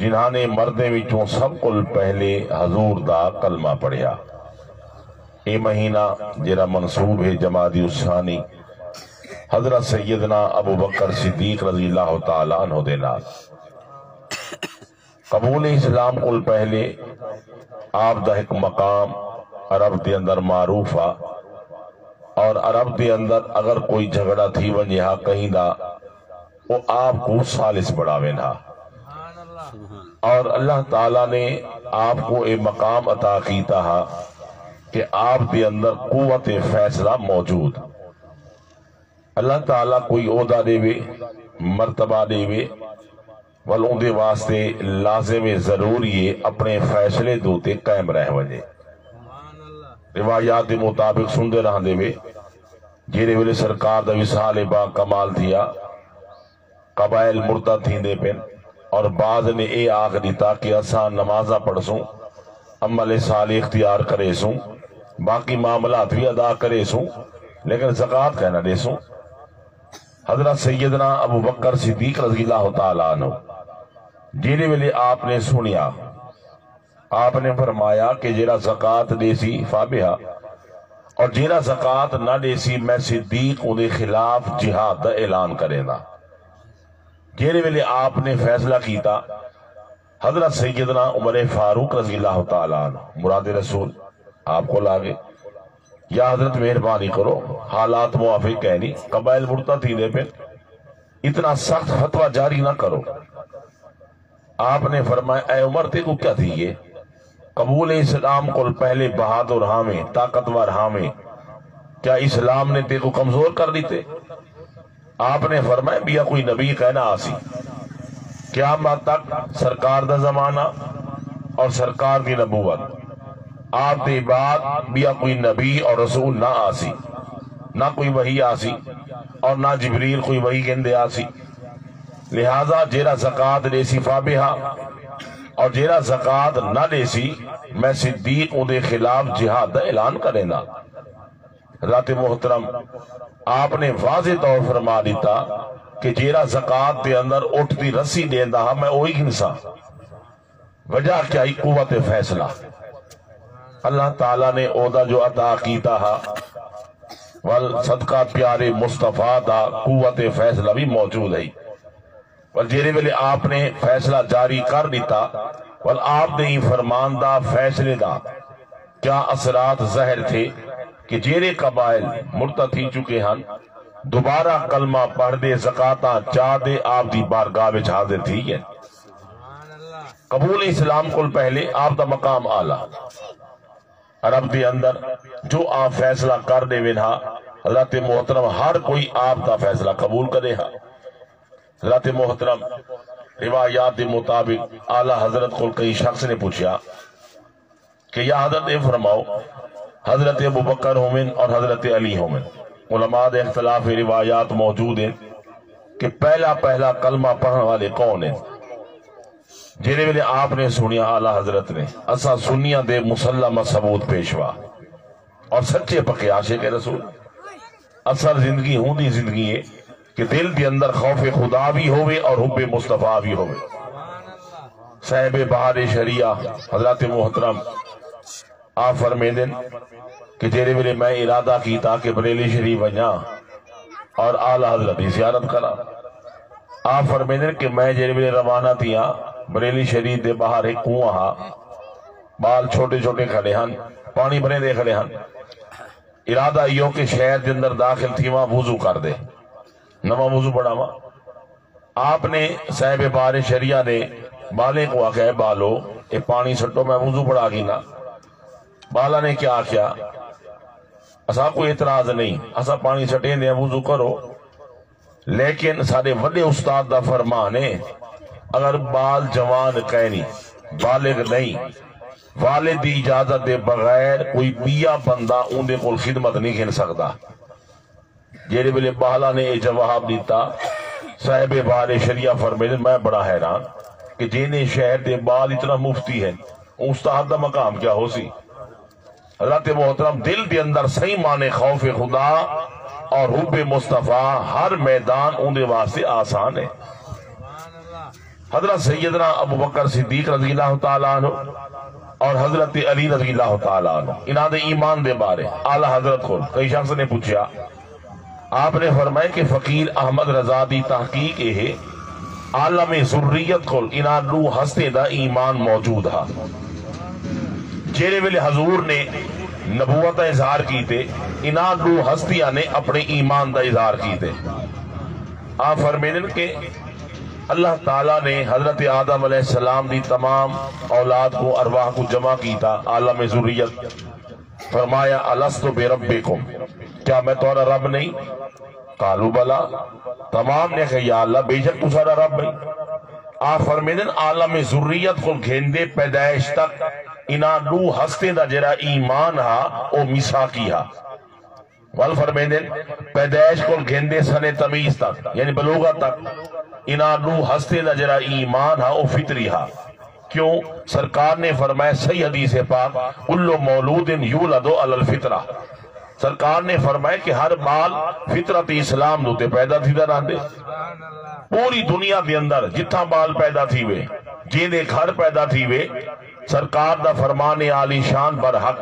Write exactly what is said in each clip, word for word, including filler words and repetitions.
جنہاں نے مردیں وچوں سب کول پہلے حضور دا کلمہ پڑھیا۔ اے مہینہ جیڑھا منسوب ہے جمادی الثانی، حضرت سیدنا ابو بکر صدیق رضی اللہ تعالی عنہ دے نال۔ قبول اسلام کول پہلے آپ دا ہک مقام عرب دے اندر معروف ہا، اور عرب دے اندر اگر کوئی جھگڑا تھی ونجے ہا کہیں دا، او آپ کوں ثالث بݨاوین ہا۔ اور اللہ تعالی نے آپ کوں اے مقام عطا کیتا ہا کہ آپ دے اندر قوت فیصلہ موجود۔ اللہ تعالی کوئی عہدہ ݙیوے، مرتبہ ݙیوے، ول اوندے واسطے لازم ضروری ہے اپݨے فیصلے دے اتے قائم رہ ونڄے۔ روایات دے مطابق سݨدے رہندے وے، جیڑھے ویلے سرکار دا وصال با کمال تھیا، قبائل مرتد تھیندے پن، اور بعض نے اے آکھ ݙتا کہ اساں نمازاں پڑھسوں، عمل صالح اختیار کریسوں، باقی معاملات وی ادا کریسوں، لیکن زکوٰۃ کائنا ݙیسوں۔ حضرت سیدنا ابو بکر صدیق رضی اللہ تعالی عنہ جیڑھے ویلے آپ نے سݨیا، آپ نے فرمایا کہ جیڑھا زکوٰۃ ݙیسی فابہا، اور جیڑھا زکوٰۃ نہ ݙیسی، میں صدیق اوندے خلاف جہاد دا اعلان کریندا۔ جیڑھے ویلے آپ نے فیصلہ کیتا، حضرت سیدنا عمر فاروق رضی اللہ تعالی عنہ، مراد رسول، آپ کول آ ڳئے، یا حضرت مہربانی کرو، حالات موافق کائنی، قبائل مرتد تھیندے پن، اتنا سخت فتویٰ جاری نہ کرو۔ آپ نے فرمایا، اے عمر، تیکوں کیا تھی ڳئے؟ قبول اسلام کول پہلے بہادر ہاویں، طاقتور ہاویں، کیا اسلام نے تیکوں کمزور کر ݙتے؟ آپ نے فرمایا، ٻیا کوئی نبی کائنا آسی۔ قیامت تک سرکار دا زمانہ اور سرکار دی نبوت، آپ دے بعد ٻیا کوئی نبی اور رسول نہ آسی، نہ کوئی وحی آسی، اور نہ جبریل کوئی وحی گھندے آسی۔ لہذا جیڑھا زکوٰۃ ݙیسی فابہا، اور جیڑھا زکوٰۃ نہ ݙیسی، میں صدیق اوندے خلاف جہاد دا اعلان کریندا۔ حضرات محترم، آپ نے واضح طور فرما ݙتا کہ جیڑھا زکوٰۃ دے اندر اٹھ دی رسی ݙیندا ہا، میں اوہی گھنساں۔ وجہ کیا ہئی؟ قوت فیصلہ۔ اللہ تعالی نے عہدہ جو عطا کیتا ہا، ول صدقہ پیارے مصطفیٰ دا قوت فیصلہ وی موجود ہئی۔ ول جیڑھے ویلے آپ نے فیصلہ جاری کر ݙتا، ول آپ دے ایں فرمان دا، فیصلے دا کیا اثرات ظاہر تھے کہ جیڑھے قبائل مرتد تھی چکے ہن، دوبارہ کلمہ پڑھ ݙے، زکوٰتاں چا ݙے، آپ دی بارگاہ وچ حاضر تھی ڳئے۔ قبول اسلام کول پہلے آپ دا مقام اعلیٰ۔ عرب دے اندر جو آپ فیصلہ کر ݙیون ہا، حضرات محترم، ہر کوئی آپ دا فیصلہ قبول کرے ہا۔ حضرات محترم، روایات دے مطابق اعلیٰ حضرت کول کہیں شخص نے پچھیا کہ یا حضرت، اے فرماؤ، حضرت ابو بکر ہوون اور حضرت علی ہوون؟ علماء دے اختلاف روایات موجود ہیں کہ پہلا پہلا کلمہ پڑھن والے کون ہیں؟ جیڑھے ویلے آپ نے سݨیا، اعلیٰ حضرت نے، اساں سنیاں دے مسلمہ ثبوت پیشوا اور سچے پکے عاشق رسول۔ اصل زندگی ہوندی زندگی ہے کہ دل دے اندر خوف خدا بھی ہووے اور حب مصطفیٰ بھی ہووے۔ صاحب بہار شریعہ حضرات محترم آپ فرمیندن کہ جیڑھے ویلے میں ارادہ کیتا کہ بریلی شریف ونڄاں اور اعلیٰ حضرت دی زیارت کراں، آپ فرمیندن کہ میں جیڑھے ویلے روانہ تھیاں، بریلی شریف دے باہر ہک کنواں ہا، ٻال چھوٹے چھوٹے کھڑے ہن، پاݨی بھریندے کھڑے ہن۔ ارادہ ایہو کہ شہر دے اندر داخل تھیواں، وضو کر ݙے، نواں وضو بݨاواں۔ آپ نے صاحب بہار شریعہ نے ٻالیں کوں آکھیا، اے ٻالو، اے پاݨی سٹو، میں وضو بݨا گھناں۔ ٻالاں نے کیا آکھیا؟ اساکوں اعتراض نہیں، اساں پاݨی سٹیندے ہیں، وضو کرو۔ لیکن ساݙے وݙے استاد دا فرمان ہے، اگر ٻال جوان کائنی، بالغ نہیں، والد دی اجازت دے بغیر کوئی ٻیا بندہ اوندے کول خدمت نہیں گھن سڳدا۔ جیڑھے ویلے ٻالاں نے اے جواب ݙتا، صاحب بہار شریعہ فرمیندن، میں بڑا حیران کہ جیندے شہر دے ٻال اتنا مفتی ہن، اوں استاد دا مقام کیا ہوسی؟ حضرات محترم، دل دے اندر صحیح معنی خوف خدا اور حب مصطفیٰ، ہر میدان اوندے واسطے آسان ہے۔ حضرت سیدنا ابو بکر صدیق رضی اللہ تعالیٰ عنہ اور حضرت علی رضی اللہ تعالیٰ عنہ، انہاں دے ایمان دے بارے اعلیٰ حضرت کول کئی شخص نے پچھیا۔ آپ نے فرمایا کہ فقیر احمد رضا دی تحقیق اے ہے، عالم ذریت کول انہاں ݙو ہستیں دا ایمان موجود ہا۔ جیڑھے ویلے حضور نے نبوت دا اظہار کیتے، انہاں ݙو ہستیاں نے اپݨے ایمان دا اظہار کیتے۔ آپ فرمیندن کہ اللہ تعالیٰ نے حضرت آدم علیہ السلام دی تمام اولاد کو، ارواح کو جمع کیتا عالم ذریت۔ فرمایا، "الست بربکم"، کیا میں تہاݙا رب نہیں؟ قالوا بلی، تمام نے کہا، "یا اللہ، بے شک توں ساݙا رب ہے۔" آپ فرمیندن، عالم ذریت کول گھندے پیدائش تک انہاں ݙو ہستیں دا جیڑھا ایمان ہا، او میثاقی ہا۔ ول فرمیندن، پیدائش کول گھندے سن تمیز تک، یعنی بلوغت تک، انہاں ݙو ہستیں دا جیڑھا ایمان ہا، او فطری ہا۔ کیوں؟ سرکار نے فرمایا، صحیح حدیث پاک، "کل مولود یولد علی الفطرہ۔" سرکار نے فرمایا کہ ہر ٻال فطرت اسلام دے اتے پیدا تھیندا رہندے۔ پوری دنیا دے اندر جتھاں ٻال پیدا تھیوے، جیندے گھر پیدا تھیوے، سرکار دا فرمان عالی شان برحق۔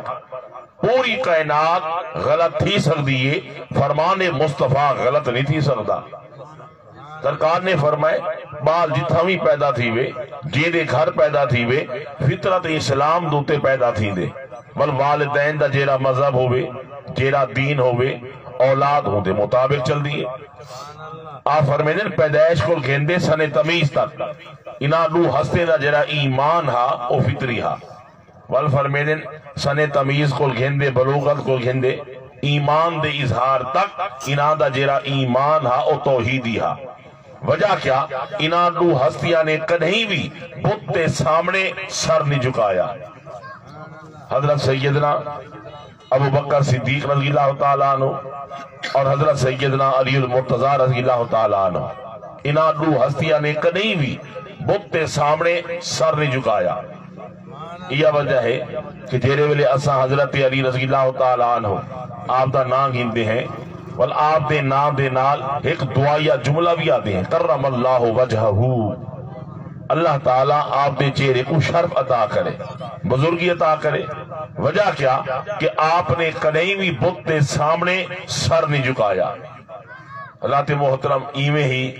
پوری کائنات غلط تھی سڳدی ہے، فرمان مصطفیٰ غلط نہیں تھی سڳدا۔ سرکار نے فرمایا، ٻال جتھاں وی پیدا تھیوے، جیندے گھر پیدا تھیوے، فطرت اسلام دے اتے پیدا تھیندے۔ ول والدین دا جیڑھا مذہب ہووے، جیڑھا دین ہووے، اولاد اوندے مطابق چلدی ہے۔ آپ فرمیندن، پیدائش کول گھندے سن تمیز تک انہاں ݙو ہستیں دا جیڑھا ایمان ہا، او فطری ہا۔ ول فرمیندن، سن تمیز کول گھندے، بلوغت کول گھندے، ایمان دے اظہار تک انہاں دا جیڑھا ایمان ہا، او توحیدی ہا۔ وجہ کیا؟ انہاں ݙو ہستیاں نے کݙہیں وی بت دے سامݨے سر نہیں جھکایا۔ حضرت سیدنا ابو بکر صدیق رضی اللہ تعالیٰ عنہ اور حضرت سیدنا علی المرتضیٰ رضی اللہ تعالیٰ عنہ، انہاں ݙو ہستیاں نے کݙہیں وی بت دے سامݨے سر نہیں جھکایا۔ ایہا وجہ ہے کہ جیڑھے ویلے اساں حضرت علی رضی اللہ تعالیٰ عنہ آپ دا ناں گھندے ہیں، ول آپ دے ناں دے نال ہک دعائیہ جملہ وی آہدے ہیں، "کرم اللہ وجہہ"، اللہ تعالیٰ آپ دے چہرے کو شرف عطا کرے، بزرگی عطا کرے۔ وجہ کیا؟ کہ آپ نے کݙہیں وی بت دے سامݨے سر نہیں جھکایا۔ حضرات محترم، ایویں ہی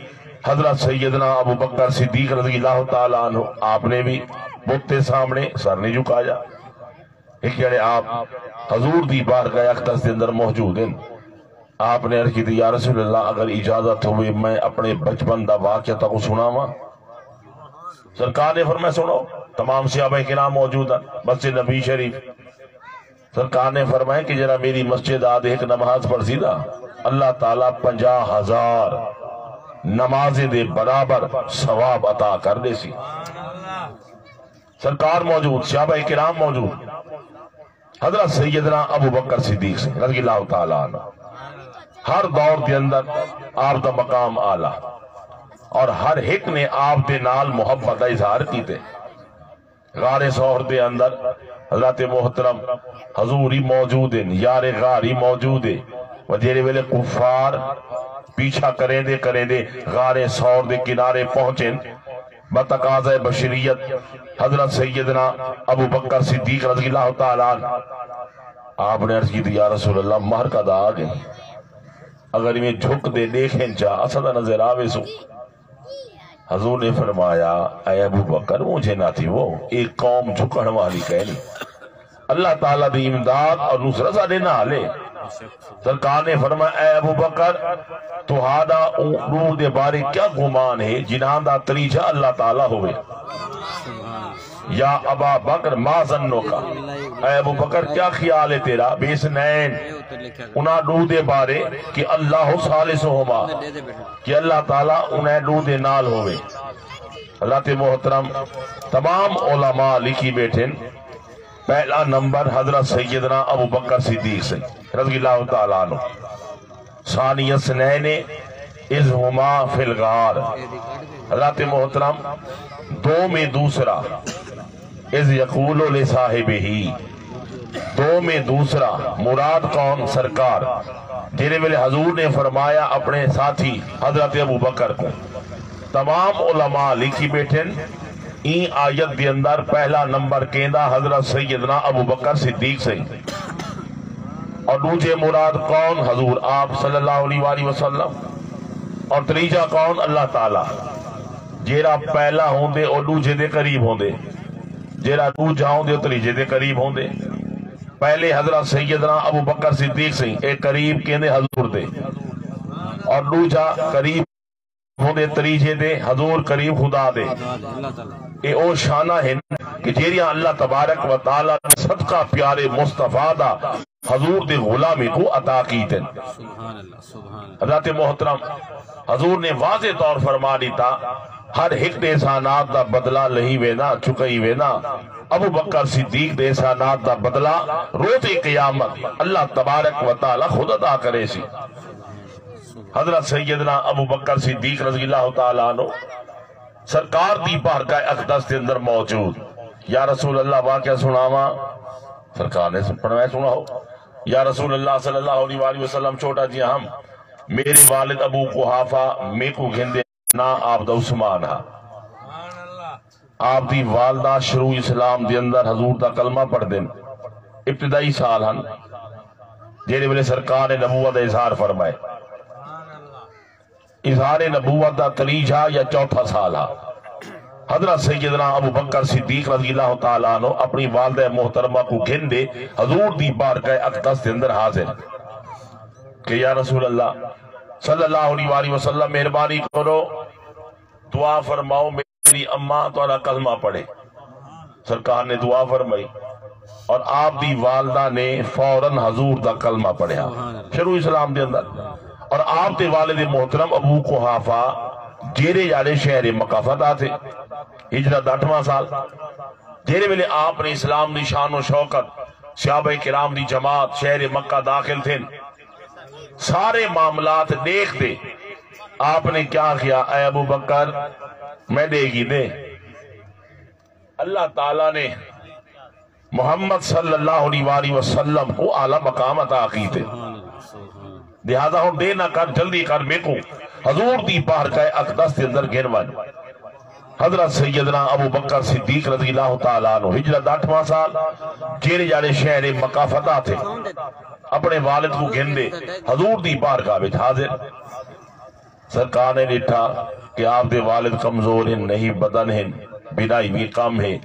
حضرت سیدنا ابو بکر صدیق رضی اللہ تعالیٰ عنہ، آپ نے وی بت دے سامݨے سر نہیں جھکایا۔ ہک جیڑھے آپ حضور دی بارگاہ اقدس دے اندر موجود ہیں، آپ نے عرض کیتی، "یا رسول اللہ، اگر اجازت ہووے، میں اپݨے بچپن دا واقعہ تہاکوں سݨاواں؟" سرکار نے فرمایا، "سݨو۔" تمام صحابہ کرام موجود ہیں مسجد نبی شریف۔ سرکار نے فرمایا کہ جیڑھا میری مسجد آ تے ہک نماز پڑھسی نا، اللہ تعالیٰ پنجاہ ہزار نمازیں دے برابر ثواب عطا کر ݙیسی۔ سرکار موجود، صحابہ کرام موجود، حضرت سیدنا ابو بکر صدیق سے رضی اللہ تعالیٰ عنہ، ہر دور دے اندر آپ دا مقام اعلیٰ اور ہر ہک نے آپ دے نال محبت دا اظہار کیتے۔ غار ثور دے اندر حضرات محترم حضور ہی موجود ہیں، یار غار ہی موجود ہے۔ و جیڑھے ویلے کفار پیچھا کریندے کریندے غار ثور دے کنارے پہنچن، بتقاضۂ بشریت حضرت سیدنا ابو بکر صدیق رضی اللہ تعالیٰ عنہ، آپ نے عرض کی تھی، "یا رسول اللہ، مہر کدا آ ڳئی؟ اگر ایویں جھک دے ݙیکھن چا، اساں تاں نظر آ ویسوں۔" حضور نے فرمایا، "اے ابو بکر، اونجھے نہ تھیوو، اے قوم جھکݨ والی کائنی۔ اللہ تعالیٰ دی امداد اور نصرت ساݙے نال ہے۔" سرکار نے فرمایا، "اے ابو بکر، تہاݙا اوں ݙو دے بارے کیا گمان ہے جنہاں دا تریجھا اللہ تعالیٰ ہووے؟" یا ابا بکر، ما ظنک، اے ابو بکر، کیا خیال ہے تیرا، باثنین، انہاں ݙو دے بارے، کہ اللہ ثالثہما، کہ اللہ تعالیٰ انہاں ݙو دے نال ہووے۔ حضرات محترم، تمام علماء لکھی بیٹھن، پہلا نمبر حضرت سیدنا ابو بکر صدیق سے رضی اللہ تعالیٰ عنہ۔ ثانی اثنین اذ ہما فی الغار۔ حضرات محترم، دو میں دوسرا، اذ یقول لصاحبہ، دو میں دوسرا مراد کون؟ سرکار۔ جیڑھے ویلے حضور نے فرمایا اپنے ساتھی حضرت ابو بکر کو، تمام علماء لکھی بیٹھن، ایں آیت دے اندر پہلا نمبر کیندا حضرت سیدنا ابو بکر صدیق سئیں، اور ݙوجھے مراد کون؟ حضور آپ صلی اللہ علیہ وآلہ وسلم۔ اور تریجھا کون؟ اللہ تعالیٰ۔ جیڑھا پہلا ہوندے او ݙوجھے دے قریب ہوندے، جیڑھا ݙوجھا ہوندے او تریجھے دے قریب ہوندے۔ پہلے حضرت سیدنا ابو بکر صدیق سئیں، اے قریب کیندے؟ حضور دے۔ اور ݙوجھا قریب ہوندے تریجھے دے، حضور قریب خدا دے۔ اے او شاناں ہن کہ جیڑھیاں اللہ تبارک و تعالیٰ نے صدقہ پیارے مصطفیٰ دا حضور دے غلامیں کوں عطا کیتن۔ سبحان اللہ، سبحان اللہ۔ حضرات محترم، حضور نے واضح طور فرما ݙتا، ہر ہک دے احسانات دا بدلہ لہی وینا، چکئی وینا۔ ابو بکر صدیق دے احسانات دا بدلہ روز قیامت اللہ تبارک و تعالیٰ خود ادا کریسی۔ حضرت سیدنا ابو بکر صدیق رضی اللہ تعالیٰ عنہ سرکار دی بارگاہ اقدس دے اندر موجود۔ یا رسول اللہ، واقعہ سݨاواں؟ سرکار نے فرمایا، سݨاؤ۔ یا رسول اللہ صلی اللہ علیہ وآلہ وسلم، چھوٹا جیہاں ہم، میرے والد ابو قحافہ میکوں گھندے، ناں آپ دا عثمان ہا۔ آپ دی والدہ شروع اسلام دے اندر حضور دا کلمہ پڑھدن۔ ابتدائی سال ہن جیڑھے ویلے سرکار نے نبوت دا اظہار فرمائے۔ اظہار نبوت دا تریجھا یا چوتھا سال ہا۔ حضرت سیدنا ابو بکر صدیق رضی اللہ تعالیٰ عنہ اپݨی والدہ محترمہ کوں گھن ݙے حضور دی بارگاہ اقدس دے اندر حاضر کہ یا رسول اللہ صلی اللہ علیہ وآلہ وسلم، مہربانی کرو، دعا فرماؤ، میری اماں تہاݙا کلمہ پڑھے۔ سرکار نے دعا فرمائی اور آپ دی والدہ نے فوراً حضور دا کلمہ پڑھیا۔ سبحان اللہ۔ شروع اسلام دے اندر۔ اور آپ دے والد محترم ابو قحافہ جیرے جاڑے شہر مکہ فتح تھے، ہجرت دا اٹھواں سال، جیرے ویلے آپ نے اسلام دی شان و شوکت، صحابہ کرام دی جماعت شہر مکہ داخل تھے، سارے معاملات ݙیکھ تے آپ نے کیا کیا؟ اے ابو بکر، میں ݙے گی دے، اللہ تعالیٰ نے محمد صلی اللہ علیہ وآلہ وسلم کو اعلیٰ مقام عطا کیتے۔ لہذا ہن دیر نہ کر، جلدی کر، میکوں حضور دی بارگاہ اقدس دے اندر گھن ونڄ۔ حضرت سیدنا ابو بکر صدیق رضی اللہ تعالیٰ عنہ، ہجرت دا اٹھواں سال، جیڑھے جاڑے شہر مکہ فتح تھے، اپݨے والد کوں گھن ݙے حضور دی بارگاہ وچ حاضر۔ سرکار نے ݙٹھا کہ آپ دے والد کمزور ہن، نہیں بدن ہن، بینائی وی کم ہے۔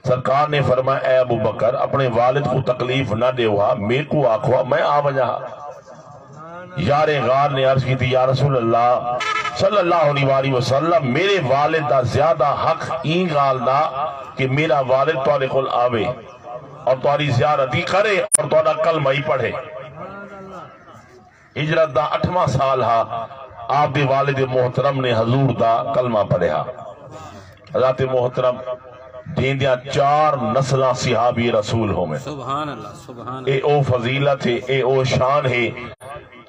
سرکار نے فرمایا، اے ابو بکر، اپݨے والد کوں تکلیف نہ ݙیو ہا، میکوں آکھو ہا، میں آ ونڄاں ہا۔ یار غار نے عرض کیتی، یا رسول اللہ صلی اللہ علیہ وآلہ وسلم، میرے والد دا زیادہ حق ایں ڳالھ دا کہ میرا والد تہاݙے کول آوے اور تہاݙی زیارت ہی کرے اور تہاݙا کلمہ ہی پڑھے۔ ہجرت دا اٹھواں سال ہا، آپ دے والد محترم نے حضور دا کلمہ پڑھیا۔ حضرات محترم، جیندیاں چار نسلاں صحابی رسول ہوون۔ سبحان اللہ، سبحان اے اللہ۔ او فضیلت ہے، اے او شان ہے،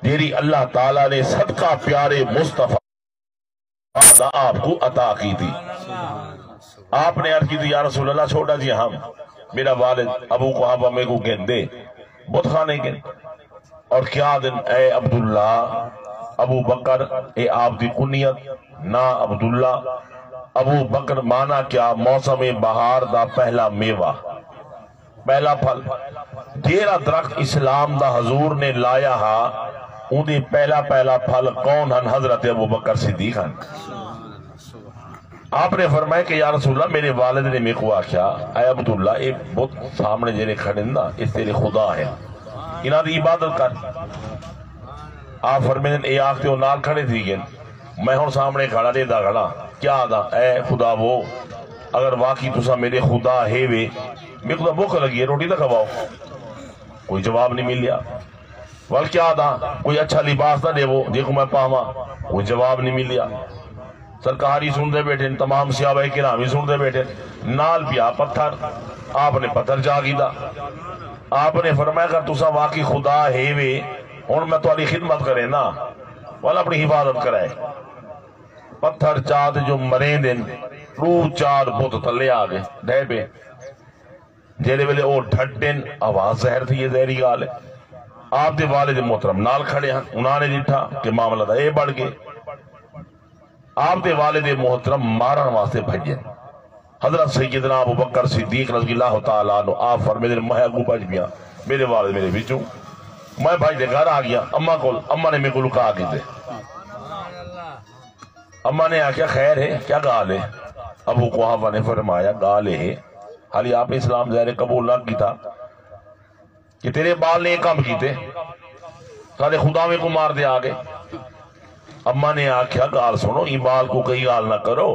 جیڑھی اللہ تعالیٰ نے صدقہ پیارے مصطفیٰ دا آپ کو عطا کیتی۔ آپ نے عرض کیتی، یا رسول اللہ، چھوٹا جیہاں ہم، میرا والد ابو قحافہ میکوں گھن ݙے بت خانے گھن۔ اور کیا دن، اے عبداللہ، ابو بکر، اے آپ دی کنیت، ناں عبداللہ۔ ابو بکر معنی کیا؟ موسم بہار دا پہلا میوہ، پہلا پھل۔ جیڑھا درخت اسلام دا حضور نے لایا ہا، اوندے پہلا پہلا پھل کون ہن؟ حضرت ابو بکر صدیق ہن۔ آپ نے فرمایا کہ یا رسول اللہ، میرے والد نے میکوں آکھیا، اے عبداللہ، اے بت سامݨے جیڑھے کھڑے ہن نا، اے تیرے خدا ہن، انہاں دی عبادت کر۔ آپ فرمیندن، اے آکھ تے او نال کھڑے تھی ڳئے۔ میں ہݨ سامݨے کھڑا ݙیہدا کھڑاں، کیا آہداں، اے خدا وو، اگر واقعی تساں میݙے خدا ہیوے، میکوں تاں بکھ لڳی ہے، روٹی تاں کھواؤ۔ کوئی جواب نہیں ملیا۔ ول کیا آہداں، کوئی اچھا لباس تاں ݙیوو جیکوں میں پاواں، کوئی جواب نہیں ملیا۔ سرکار ہی سݨدے ٻیٹھن، تمام صحابہ کرام ہی سݨدے ٻیٹھن، نال پیا پتھر، آپ نے پتھر چا گھدا۔ آپ نے فرمایا، اگر تساں واقعی خدا ہیوے، ہݨ میں تہاݙی خدمت کریندا، ول اپݨی حفاظت کرائے۔ پتھر چا تے جو مریندن، ݙو چار بت تلے آ ڳئے، ڈھے پئے۔ جیڑھے ویلے او ڈھٹن، آواز ظاہر تھی ہے، ظاہری ڳالھ ہے۔ آپ دے والد محترم نال کھڑے ہن، انہاں نے ݙٹھا کہ معاملہ تاں اے بݨ ڳئے۔ آپ دے والد محترم مارن واسطے بھڄن۔ حضرت سیدنا ابو بکر صدیق رضی اللہ تعالیٰ عنہ آپ فرمیندے، میں اڳوں بھڄ ڳیا، میرے والد میرے وچوں، میں بھڄ دے گھر آ ڳیا اماں کول، اماں نے میکوں لکا گھدے۔ اماں نے آکھیا، خیر ہے، کیا ڳالھ ہے؟ ابو قحافہ نے فرمایا، ڳالھ اے ہے، حالی آپ نے اسلام ظاہر قبول نہ کیتا، کہ تیرے ٻال نے اے کم کیتے، ساݙے خداویں کوں مار دے آ ڳئے۔ اماں نے آکھیا، ڳالھ سݨو، ایں ٻال کوں کئی ڳالھ نہ کرو۔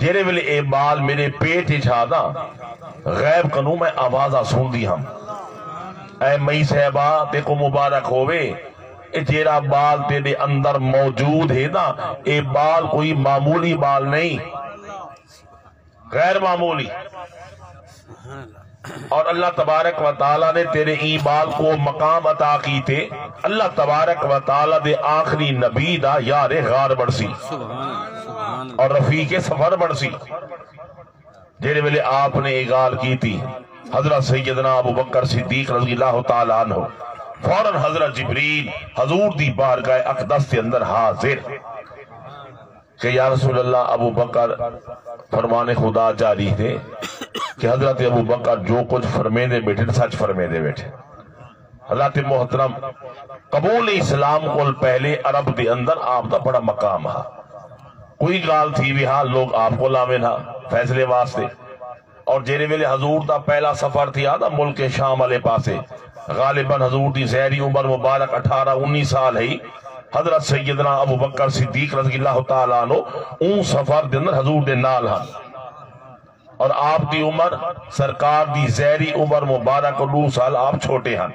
جیڑھے ویلے اے ٻال میݙے پیٹ اچ ہا تاں غیب کنوں میں آوازاں سݨدی ہم۔ اے مئی صاحبہ، تیکوں مبارک ہووے، اے جیڑھا ٻال تیݙے اندر موجود ہے نا، اے ٻال کوئی معمولی ٻال نہیں، غیر معمولی۔ اور اللہ تبارک و تعالیٰ نے تیرے ایں ٻال کوں مقام عطا کیتے۔ اللہ تبارک و تعالیٰ دے آخری نبی دا یار غار بݨسی، سبحان اللہ، سبحان اللہ۔ اور رفیق سفر بݨسی۔ جیڑھے ویلے آپ نے اے ڳالھ کیتی، حضرت سیدنا ابو بکر صدیق رضی اللہ تعالیٰ عنہ فوراً حضرت جبریل حضور دی بارگاہ اقدس دے اندر حاضر۔ کہ یا رسول اللہ، ابو بکر، فرمان خدا جاری ہے کہ حضرت ابو بکر جو کچھ فرمیندے ٻیٹھن، سچ فرمیندے ٻیٹھن۔ حضرات محترم، قبول اسلام کول پہلے عرب دے اندر آپ دا بڑا مقام ہا۔ کوئی ڳالھ تھی وی ہا، لوگ آپ کول آویں ہا فیصلے واسطے۔ اور جیڑھے ویلے حضور دا پہلا سفر تھیا نا ملک شام والے پاسے، غالباً حضور دی ظہری عمر مبارک اٹھارہ انی سال ہئی۔ حضرت سیدنا ابو بکر صدیق رضی اللہ تعالیٰ عنہ اوں سفر دے اندر حضور دے نال ہن، اور آپ دی عمر سرکار دی ظہری عمر مبارک ݙو سال آپ چھوٹے ہن۔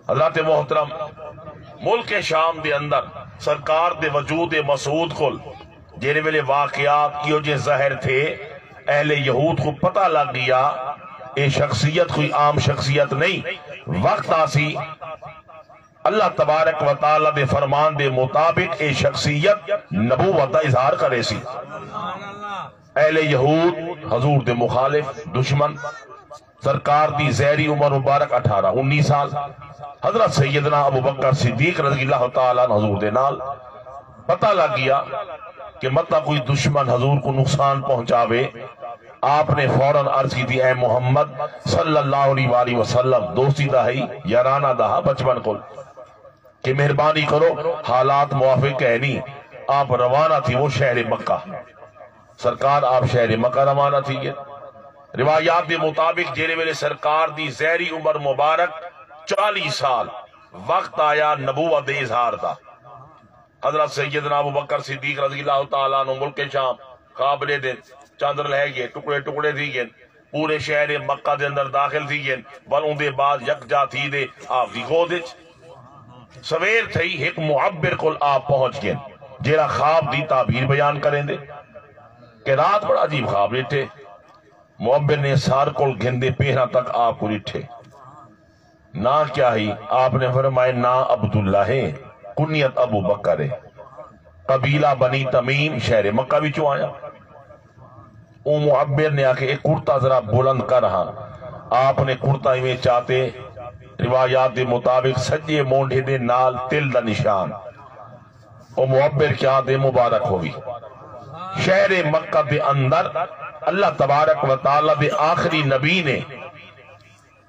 حضرات محترم، ملک شام دے اندر سرکار دے وجود مسعود کول جیڑھے ویلے واقعات ایہو جے ظاہر تھے، اہل یہود کوں پتہ لڳ ڳیا، اے شخصیت کوئی عام شخصیت نہیں۔ وقت آسی، اللہ تبارک و تعالیٰ دے فرمان دے مطابق اے شخصیت نبوت دا اظہار کریسی۔ اہل یہود، حضور دے مخالف، دشمن، سرکار دی ظہری عمر مبارک اٹھارہ انی سال۔ حضرت سیدنا ابو بکر صدیق رضی اللہ تعالیٰ عنہ حضور دے نال۔ پتہ لڳ ڳیا کہ متاں کوئی دشمن حضور کوں نقصان پہنچاوے۔ آپ نے فوراً عرض کیتی، اے محمد صلی اللہ علیہ وآلہ وسلم، دوستی دا ہئی، یارانہ دا ہا بچپن کول، کہ مہربانی کرو، حالات موافق ہے نہیں، آپ روانہ تھیوو شہر مکہ۔ سرکار آپ شہر مکہ روانہ تھی ڳئے۔ روایات دے مطابق جیڑھے ویلے سرکار دی ظہری عمر مبارک چالیہہ سال، وقت آیا نبوت دے اظہار دا۔ حضرت سیدنا ابو بکر صدیق رضی اللہ تعالیٰ عنہ ملک شام خواب ݙیہدن، چندر لہہ ڳئے، ٹکڑے ٹکڑے تھی ڳئے، پورے شہر مکہ دے اندر داخل تھی ڳئے، ول اوندے بعد یکجا تھی تے آپ دی گود اچ۔ سویر تھئی، ہک معبر کول آپ پہنچ ڳئے، جیڑھا خواب دی تعبیر بیان کریندے کہ رات بڑا عجیب خواب ݙٹھے۔ معبر نے سر کول گھندے پیراں تک آپ کوں ݙٹھے۔ ناں کیا ہئی؟ آپ نے فرمایا، ناں عبداللہ ہے، کنیت ابو بکر ہے، قبیلہ بنی تمیم، شہر مکہ وچوں آیا۔ او معبر نے آکھے، اے کرتا ذرا بلند کر ہاں۔ آپ نے کرتا ایویں چاتے، روایات دے مطابق سڄے مونڈھے دے نال تل دا نشان۔ او معبر کیا دے مبارک ہووی۔ شہر مکہ دے اندر اللہ تبارک و تعالیٰ دے آخری نبی نے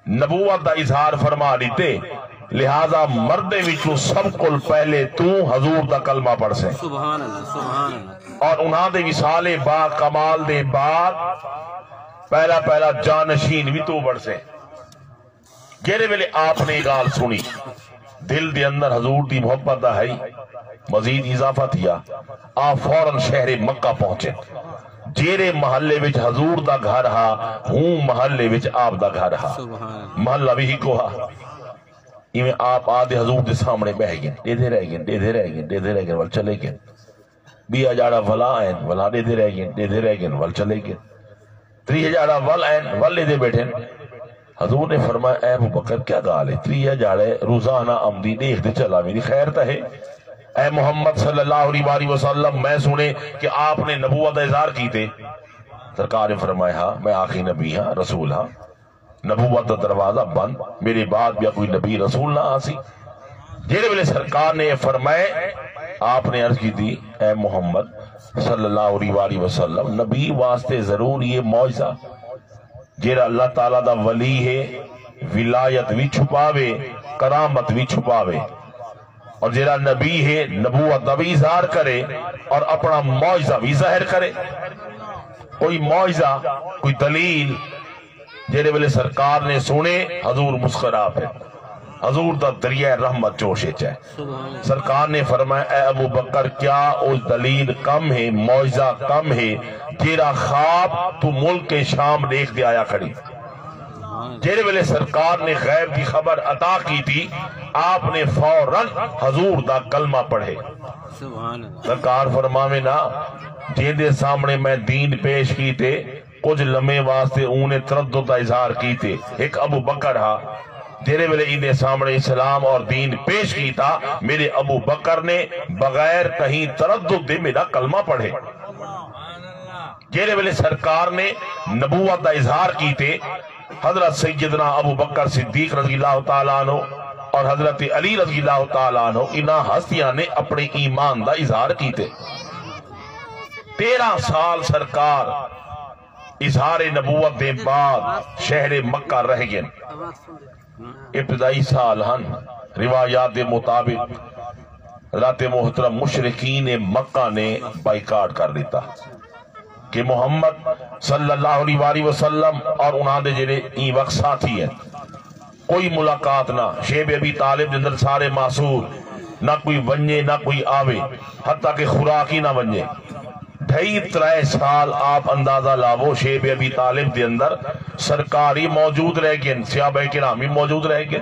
نبوت دا اظہار فرما ݙتے، لہذا مردیں وچوں سب کول پہلے توں حضور دا کلمہ پڑھسیں۔ سبحان اللہ، سبحان اللہ۔ اور انہاں دے وصال با کمال دے بعد پہلا پہلا جانشین وی توں بݨسیں۔ جیڑھے ویلے آپ نے اے ڳالھ سݨی، دل دے اندر حضور دی محبت دا ہئی مزید اضافہ تھیا۔ آپ فوراً شہر مکہ پہنچے۔ جیڑھے محلے وچ حضور دا گھر ہا، ہوں محلے وچ آپ دا گھر ہا۔ سبحان اللہ۔ محلہ وی ہکو ہا۔ ایویں آپ آ تے حضور دے سامݨے ٻہہ ڳئے، ݙیہدے رہ ڳئے، ݙیہدے رہ ڳئے، ݙیہدے رہ ڳئے، ول چلے ڳئے۔ ٻیا جاڑا ولا آئن، ولا ݙیہدے رہ ڳئے، ݙیہدے رہ ڳئے، ول چلے ڳئے۔ تریہا جاڑا ول آئن، ول ݙیہدے ٻیٹھن۔ حضور نے فرمایا، اے ابو بکر، کیا ڳالھ ہے؟ تریہا جاڑے روزانہ آمدی، ݙیکھ تے چلا ویندی، خیر تاں ہے۔ اے محمد صلی اللہ علیہ وآلہ وسلم، میں سݨے کہ آپ نے نبوت دا اظہار کیتے۔ سرکار نے فرمایا، ہاں، میں آخری نبی ہاں، رسول ہاں۔ نبوت دا دروازہ بند، میݙے بعد ٻیا کوئی نبی رسول نہ آسی۔ جیڑھے ویلے سرکار نے اے فرمائے، آپ نے عرض کیتی، اے محمد صلی اللہ علیہ وآلہ وسلم، نبی واسطے ضروری ہے معجزہ۔ جیڑھا اللہ تعالیٰ دا ولی ہے، ولایت وی چھپاوے، کرامت وی چھپاوے، اور جیڑھا نبی ہے، نبوت دا وی اظہار کرے اور اپنا معجزہ وی ظاہر کرے۔ کوئی معجزہ، کوئی دلیل، جیڑھے ویلے سرکار نے سنے، حضور مسکرا پئے۔ حضور دا دریائے رحمت جوش اچ ہے۔ سرکار نے فرمایا، اے ابو بکر، کیا او دلیل کم ہے، معجزہ کم ہے، جیڑھا خواب تو ملک شام ݙیکھدے آیا کھڑی؟ جیڑھے ویلے سرکار نے غیب دی خبر عطا کیتی، آپ نے فوراً حضور دا کلمہ پڑھے۔ سرکار فرماوے نا، جیندے سامنے میں دین پیش کیتے، کجھ لمحے واسطے اوں نے تردد دا اظہار کیتے۔ ہک ابو بکر ہا، جیڑھے ویلے ایندے سامنے اسلام اور دین پیش کیتا، میرے ابو بکر نے بغیر کہیں تردد دے میرا کلمہ پڑھے۔ جیڑھے ویلے سرکار نے نبوت دا اظہار کیتے، حضرت سیدنا ابو بکر صدیق رضی اللہ تعالیٰ عنہ اور حضرت علی رضی اللہ تعالیٰ عنہ، انہاں ہستیاں نے اپنے ایمان دا اظہار کیتے۔ تیرہ سال سرکار اظہار نبوت دے بعد شہر مکہ رہ ڳئے۔ ابتدائی سال ہن، روایات دے مطابق حضرات محترم مشرکین مکہ نے بائیکاٹ کر ݙتا کہ محمد صلی اللہ علیہ وآلہ وسلم اور انہاں دے جڑے ایں وقت ساتھی ہیں، کوئی ملاقات نہ، شیب ابی طالب دے اندر سارے محصور، نہ کوئی ونڄے نہ کوئی آوے، حتیٰ کہ خوراک ہی نہ ونڄے۔ ڈھائی ترائے سال آپ اندازہ لاوو، شیب ابی طالب دے اندر سرکار ہی موجود رہ ڳئے، صحابہ کرام ہی موجود رہ ڳئے۔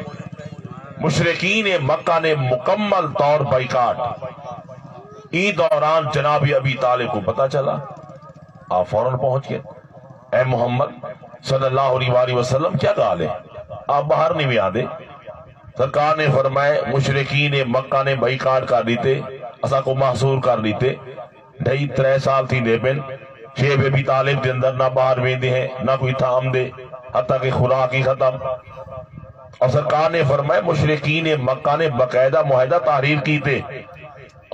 مشرکین مکہ نے مکمل طور بائیکاٹ۔ ایں دوران جناب ابی طالب کو پتہ چلا، آپ فوراً پہنچ گئے، اے محمد صلی اللہ علیہ وآلہ وسلم، کیا ڳالھ ہے؟ آپ باہر نہیں وے آندے۔ سرکار نے فرمائے، مشرکین مکہ نے بائیکاٹ کر ݙتے، اساں کو محصور کر ݙتے۔ ڈھائی ترائے سال تھیندے پن، شیب ابی طالب دے اندر نہ باہر ویندے ہیں، نہ کوئی تھا آمدے، حتیٰ کہ خوراک ہی ختم۔ اور سرکار نے فرمایا، مشرکین مکہ نے باقاعدہ معاہدہ تحریر کیتے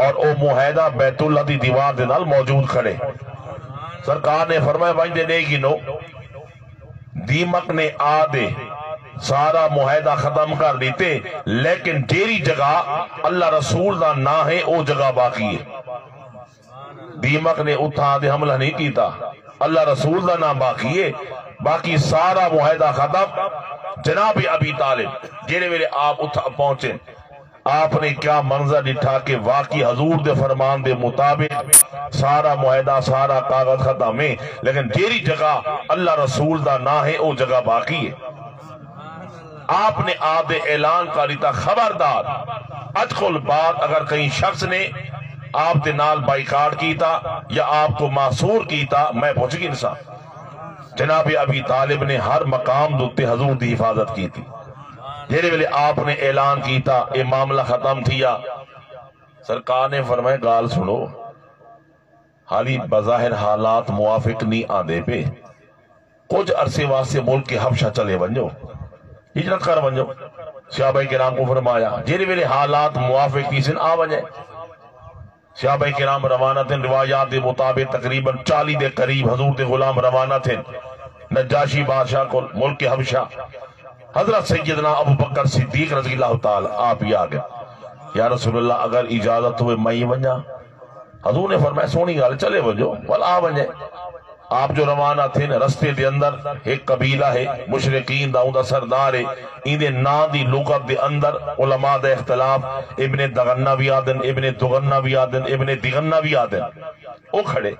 اور او معاہدہ بیت اللہ دی دیوار دے نال موجود کھڑے۔ سرکار نے فرمایا، ونڄ تے ݙیکھ گھنو، دیمک نے آ دے سارا معاہدہ ختم کر ݙتے، لیکن جیڑھی جگہ اللہ رسول دا ناں ہے، او جگہ باقی ہے۔ دیمک نے اتھاں آ دے حملہ نہیں کیتا، اللہ رسول دا ناں باقی ہے، باقی سارا معاہدہ ختم۔ جناب ابی طالب جیڑھے ویلے آپ اتھاں پہنچے، آپ نے کیا منظر ݙٹھا کہ واقعی حضور دے فرمان دے مطابق سارا معاہدہ، سارا کاغذ ختم ہے، لیکن جیڑھی جگہ اللہ رسول دا ناں ہے، او جگہ باقی ہے۔ آپ نے آ دے اعلان کر ݙتا، خبردار، اڄ کول بعد اگر کہیں شخص نے آپ دے نال بائیکاٹ کیتا یا آپ کو محصور کیتا، میں پچھ گھنساں۔ جناب ابی طالب نے ہر مقام دے اتے حضور دی حفاظت کیتی۔ جیڑھے ویلے آپ نے اعلان کیتا، اے معاملہ ختم تھیا۔ سرکار نے فرمایا، ڳالھ سݨو، حالی بظاہر حالات موافق نہیں آندے پے، کجھ عرصے واسطے ملک حبشہ چلے ونڄو، ہجرت کر ونڄو۔ صحابہ کرام کو فرمایا، جیڑھے ویلے حالات موافق تھیسن، آ ونڄے۔ صحابہ کرام روانہ تھن، روایات دے مطابق تقریباً چالیہہ دے قریب حضور دے غلام روانہ تھن نجاشی بادشاہ کول، ملک حبشہ۔ حضرت سیدنا ابو بکر صدیق رضی اللہ تعالیٰ آپ ہی آ ڳئے، یا رسول اللہ، اگر اجازت ہوئے میں ہی ونڄاں؟ حضور نے فرمایا، سوہݨی ڳالھ، چلے ونڄو، ول آ ونڄے۔ آپ جو روانہ تھن، رستے دے اندر ہک قبیلہ ہے مشرکین دا، اوندا سردار ہے، ایندے ناں دی لغت دے اندر علماء دا اختلاف، ابن دغنہ وی آہدن، ابن دغنہ وی آہدن، ابن دغنہ وی آہدن۔ او کھڑے،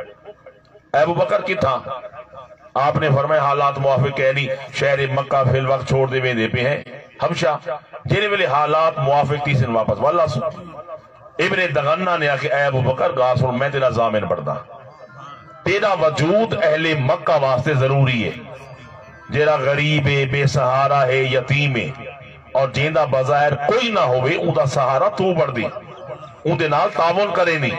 اے ابو بکر کتھاں؟ آپ نے فرمایا، حالات موافق کینی، شہر مکہ فی الوقت چھوڑ دے ویندے پے ہیں حبشہ، جیڑھے ویلے حالات موافق تھیسن واپس ول آسوں۔ ابن دغنہ نے آکھیا، اے ابو بکر، ڳالھ سݨ، میں تیݙا ضامن بݨداں۔ تیݙا وجود اہل مکہ واسطے ضروری ہے۔ جیڑھا غریب ہے، بے سہارا ہے، یتیم ہے، اور جیندا بظاہر کوئی نہ ہووے، اوندا سہارا توں بݨدیں، اوندے نال تعاون کریندیں۔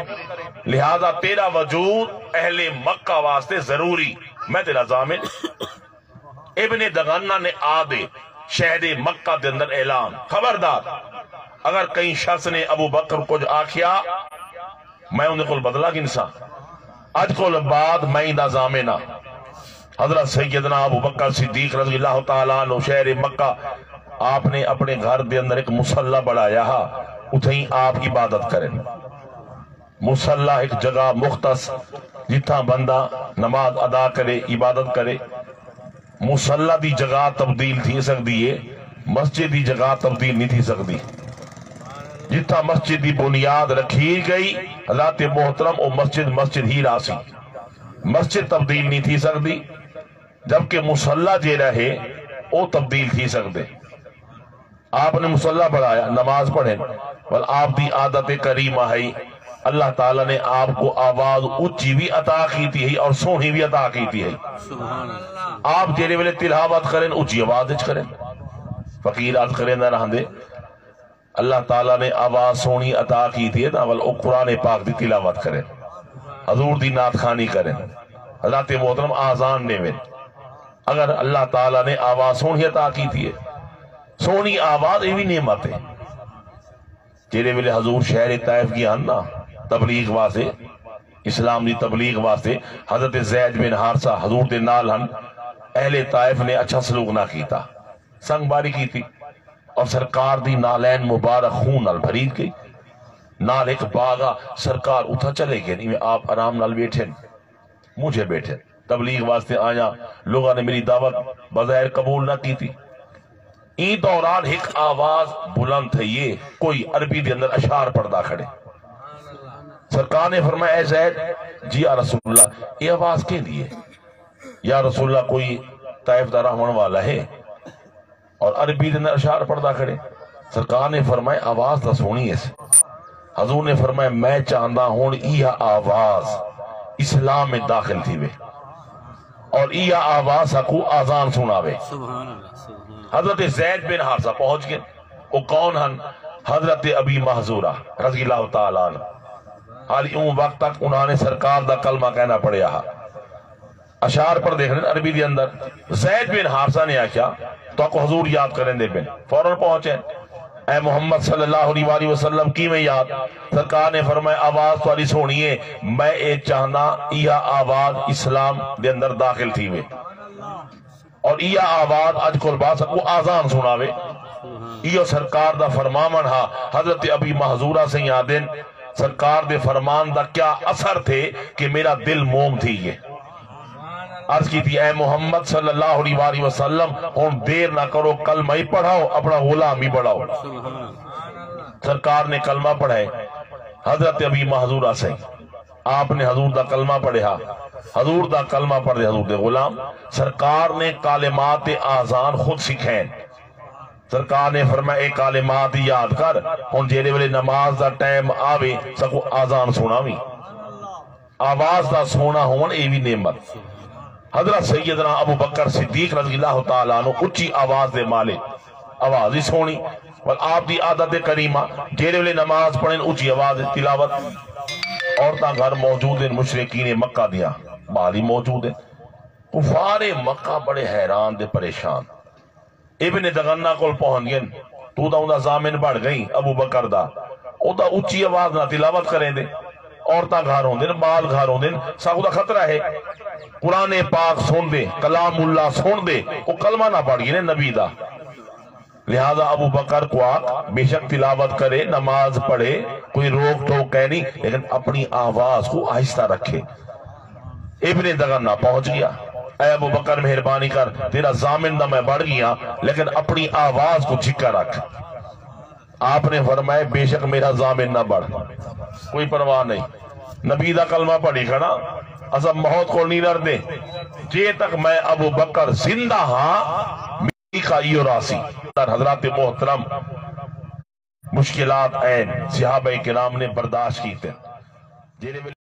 لہذا تیݙا وجود اہل مکہ واسطے ضروری، میں تیݙا ضامن۔ ابن دغنہ نے آ دے شہر مکہ دے اندر اعلان، خبردار، اگر کہیں شخص نے ابو بکر کجھ آکھیا، میں اوندے کول بدلہ گھنساں۔ اڄ کول بعد میں ایندا ضامن ہاں۔ حضرت سیدنا ابو بکر صدیق رضی اللہ تعالیٰ عنہ شہر مکہ، آپ نے اپنے گھر دے اندر ایک مصلی بݨایا ہا، اتھیں آپ عبادت کرن۔ مصلی ایک جگہ مختص، جتھاں بندہ نماز ادا کرے، عبادت کرے۔ مصلی دی جگہ تبدیل تھی سڳدی ہے، مسجد دی جگہ تبدیل نہیں تھی سڳدی۔ جتھاں مسجد دی بنیاد رکھی ڳئی، حضرات محترم، او مسجد مسجد ہی رہسی۔ مسجد تبدیل نہیں تھی سڳدی، جبکہ مصلی جیڑھا ہے، او تبدیل تھی سڳدے۔ آپ نے مصلی بݨایا، نماز پڑھن، ول آپ دی عادت کریمہ ہئی، اللہ تعالیٰ نے آپ کو آواز اچی بھی عطا کیتی ہئی اور سوہݨی بھی عطا کیتی ہئی۔ سبحان اللہ۔ آپ جیڑھے ویلے تلاوت کرن، اچی آواز وچ کرن۔ فقیر عرض کریندا رہندے، اللہ تعالیٰ نے آواز سوہݨی عطا کیتی ہے، تاں ول او قرآن پاک دی تلاوت کرن، حضور دی نعت خوانی کرن، حضرات محترم اذان ݙیون۔ اگر اللہ تعالیٰ نے آواز سوہݨی عطا کیتی ہے، سوہݨی آواز، اے وی نعمت ہے۔ جیڑھے ویلے حضور شہر طائف ڳئے ہن نا، تبلیغ واسطے، اسلام دی تبلیغ واسطے، حضرت زید بن حارثہ حضور دے نال ہن، اہل طائف نے اچھا سلوک نہ کیتا، سنگ باری کیتی، اور سرکار دی نعلین مبارک خون نال بھری ڳئی۔ نال ہک باغ آ، سرکار اتھاں چلے ڳئے، ایویں آپ آرام نال ٻیٹھن۔ مجھے بیٹھے تبلیغ واسطے آیا، لوگاں نے میری دعوت بظاہر قبول نہ کی تھی۔ ایں دوران ہک آواز بلند تھئی ہے، کوئی عربی دے اندر اشعار پڑھدا کھڑے۔ سرکار نے فرمایا، اے زید، جی یا رسول اللہ، یہ آواز کے لیے؟ یا رسول اللہ، کوئی طائف دا رہون والا ہے؟ اور عربی دے اندر اشعار پڑھدا کھڑے۔ سرکار نے فرمایا، آواز تاں سوہݨی ہے۔ حضور نے فرمایا، میں چاہندا ہن ایہا آواز اسلام میں داخل تھیوے اور ایہا آواز ساکوں اذان سݨاوے۔ سبحان اللہ، سبحان اللہ۔ حضرت زید بن حارثہ پہنچ ڳئے۔ او کون ہن؟ حضرت ابی محذورہ رضی اللہ تعالیٰ عنہ۔ حالی اوں وقت تک انہاں نے سرکار دا کلمہ کائناں پڑھیا ہا۔ اشعار پڑھدے کھڑن عربی دے اندر۔ زید بن حارثہ نے آکھیا، تہاکوں حضور یاد کریندے پن۔ فوراً پہنچے، اے محمد صلی اللہ علیہ وآلہ وسلم، کیویں یاد؟ سرکار نے فرمایا، آواز تہاݙی سوہݨی ہے، میں اے چاہنداں ایہا آواز اسلام دے اندر داخل تھیوے اور ایہا آواز اڄ کول بعد ساکوں اذان سݨاوے۔ ایہو سرکار دا فرماوݨ ہا۔ حضرت ابی محذورہ سئیں آہدن، سرکار دے فرمان دا کیا اثر تھے کہ میرا دل موم تھی ڳئے۔ عرض کیتی، اے محمد صلی اللہ علیہ وآلہ وسلم، ہݨ دیر نہ کرو، کلمہ ہی پڑھاؤ، اپݨا غلام ہی بݨاؤ۔ سرکار نے کلمہ پڑھائے، حضرت ابی محذورہ سئیں، آپ نے حضور دا کلمہ پڑھیا، حضور دا کلمہ پڑھدے حضور دے غلام، سرکار نے کلمات اذان خود سکھائن۔ سرکار نے فرمایا، اے کلمات یاد کر، ہݨ جیڑھے ویلے نماز دا ٹائم آوے، ساکوں اذان سݨاویں۔ آواز دا سوہݨا ہووݨ، اے وی نعمت۔ حضرت سیدنا ابو بکر صدیق رضی اللہ تعالیٰ عنہ اچی آواز دے مالک، آواز ہی سوہݨی۔ ول آپ دی عادت کریمہ، جیڑھے ویلے نماز پڑھن، اچی آواز وچ تلاوت۔ عورتاں گھر موجود ہن، مشرکین مکہ دیاں ٻال ہی موجود ہن۔ کفار مکہ بڑے حیران تے پریشان۔ ابن دغنہ کول پہنچ ڳئن، توں تاں اوندا ضامن بݨ ڳئیں ابو بکر دا، او تاں اچی آواز نال تلاوت کریندے، عورتاں گھر ہوندن، ٻال گھر ہوندن، ساکوں تاں خطرہ ہے۔ قرآن پاک سݨدے، کلام اللہ سݨدے، او کلمہ نہ پڑھ ڳئے نبی دا۔ لہذا ابو بکر کوں آکھ، بے شک تلاوت کرے، نماز پڑھے، کوئی روک ٹوک کائنی، لیکن اپݨی آواز کوں آہستہ رکھے۔ ابن دغنہ پہنچ ڳیا، اے ابو بکر مہربانی کر، تیݙا ضامن تاں میں بݨ ڳیاں، لیکن اپݨی آواز کوں جھکا رکھ۔ آپ نے فرمایا، بے شک میرا ضامن نہ بݨ، کوئی پرواہ نہیں، نبی دا کلمہ پڑھی کھڑا، اساں موت کول نہیں ݙردے، جے تک میں ابو بکر زندہ ہاں، میکا ایہو راہسی۔ حضرات محترم، مشکلات آئن، صحابہ کرام نے برداشت کیتے۔ جیڑھے ویلے